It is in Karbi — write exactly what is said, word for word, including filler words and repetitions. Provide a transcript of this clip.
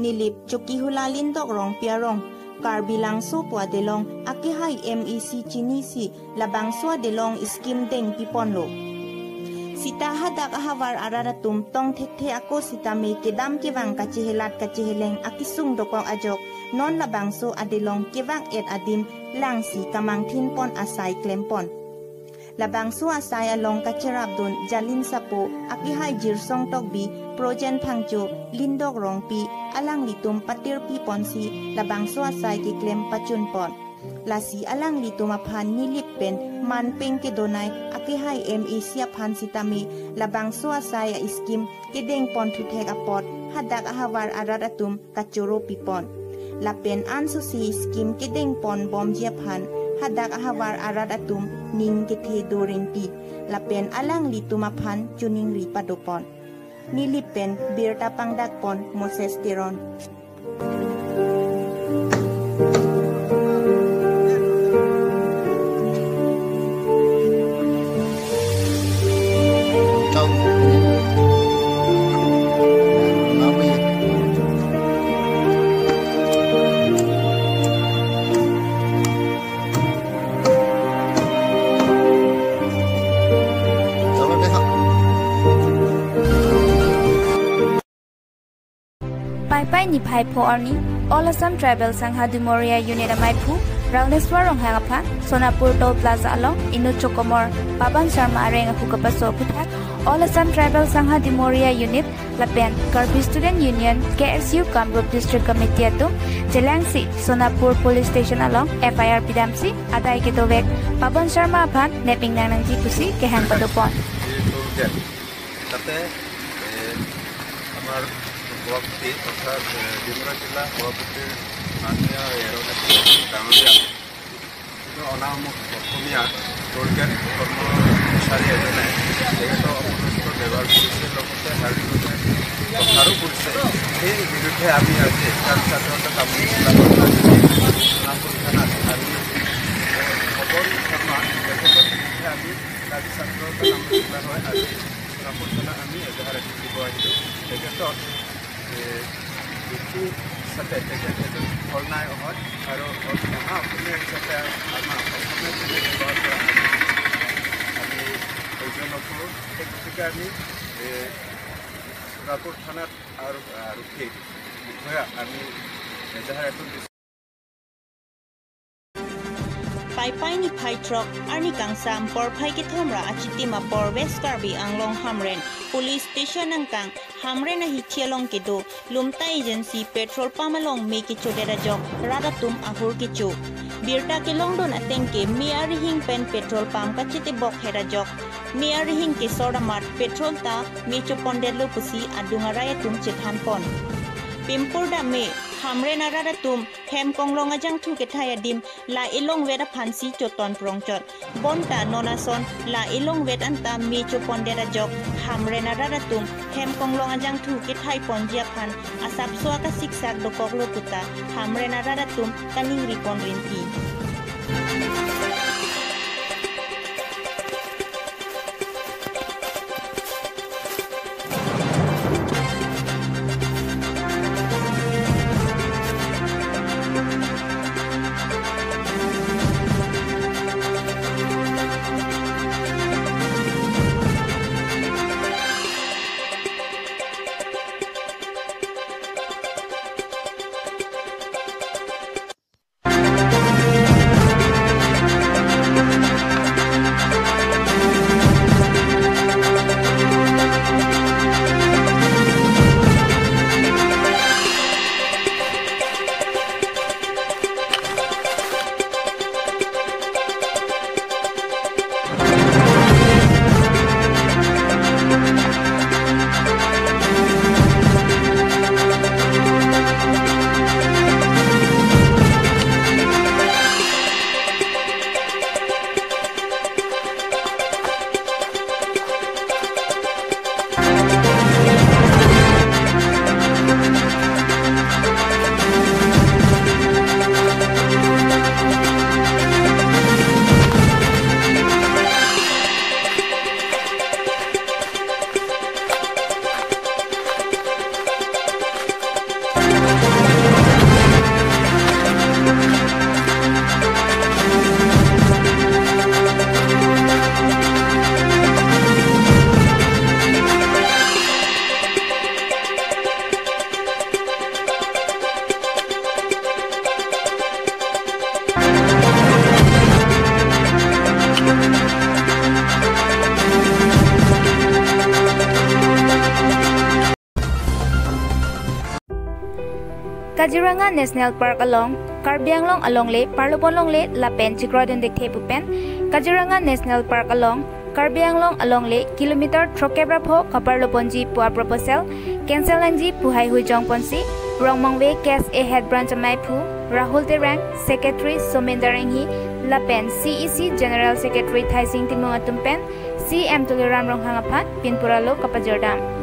Nilip Chokihola Lindok Rongpi arong, Karbi Langso pu adelong akehai M A C chinisi labangso adelong scheme dengpiponlo. Sita hadak ahavar arat atum tong thekthe ako sitame kedam kevang kachehelat kacheheleng akesung dokok ajok non labangso adelong kevang-et adim langsi kamangthinpon asai klempon. Labangso asai along kacherapdun Jalin Sapo, akehai Jirsong Tokbi, Projen Phangcho, Lindok Rongpi, alanglitum patirpiponsi labangso asai keklem pachunpon. Lasi alanglitum aphan Nilip pen manpeng kedonei akehai M A C aphan sitame labangso asai a-scheme kedengpon thuthek apot hadak ahavar arat atum kachoropipon. Lapen ansosi scheme kedengponbomji aphan hadak ahavar arat atum ning kethe dorinti. Lapen alanglitum aphan choningri padopon. Nilip pen birta pangdakpon Moses Teron. Paipai niphai pho arni All Assam Tribal Sangha Dimoria Unit amaiphu Rawneswar Ronghang aphan Sonapur Toll Plaza along inut chokomor Paban Sharma areng aphu kapaso aphuthak All Assam Tribal Sangha Dimoria Unit lapen Karbi Student Union K S U Kamrup District Committee atum chelangsi Sonapur Police Station along F I R pidamsi adai kedovek Paban Sharma aphan nep ingnang nangji pusi kehang padopon. তাতে, এ, আমাৰ সভাপতি অৰ্থাৎ, এ, ডিমৰা জিলা সভাপতিৰ মাননীয়, এ, ৰণেশ ডাঙৰীয়া, যিটো অনামক অসমীয়া টোল গেট কৰ্মচাৰী এজনে তেখেতৰ অপদস্থ ব্যৱহাৰ কৰিছে, লগতে শাৰীৰিকভাৱে প্ৰহাৰো কৰিছে। সেই বিৰুদ্ধে আমি আজি একাংশ ছাত্ৰ কামৰূপ জিলা সোণাপুৰ থানাত আমি, এ, পৱন শৰ্মা তেখেতৰ বিৰুদ্ধে আমি কালি ছাত্ৰ কামৰূপ জিলা হৈ আজি সোণাপুৰ থানাত আমি এজাহাৰ এখন দিব আহিলোঁ। তেখেতক, এ, দোষী হিচাপে তেখেত এজন খলনায়ক হয় আৰু মহা অসমীয়া হিচাপে আমাৰ অসমীয়া ভাষা ব্যৱহাৰ কৰা আমি সহ্য নকৰোঁ। সেই গতিকে আমি, এ, সোণাপুৰ থানাত আৰু আৰক্ষী বিষয়া আমি এজাহাৰ এখন দিছোঁ। Paipai niphai throk arni kangsam porphai kethom ra achitim apor West Karbi Anglong Hamren Police Station angkang Hamren ahithi along kedo Lumta Agency petrol pump along me kechodet ajok rat atum ahur kecho. Birta kelongdun ateng ke me arihing pen petrol pump kachetebok het ajok me arihing kesor amat petrol ta me chopondetlo pusi adung arai atum chethanpon. Pimpur dam me Hamren arat atum hem konglong ajangthu kethai adim la elongvet aphansi choton prongchot. Bonta non ason la elongvet anta me chopondet ajok Hamren arat atum hem konglong ajangthu kethaiponji aphan asapso akasiksak dokoklo puta Hamren arat atum kaningripon rinti. Kaziranga National Park along Karbi Anglong alongle parlopon longle lapen chikroidun thekthe pu pen Kaziranga National Park along Karbi Anglong alongle kilometer throkkep ra pho kaparloponji pu aproposal cancel nangji pu haihui jongponsi Rongmongve KSA Head Branch amaiphu Rahul Terang, Secretary Somin Darenghi lapen CEC General Secretary Thaising Timung atum pen CEM Tuliram Ronghang aphan pinpuralo kapajirdam.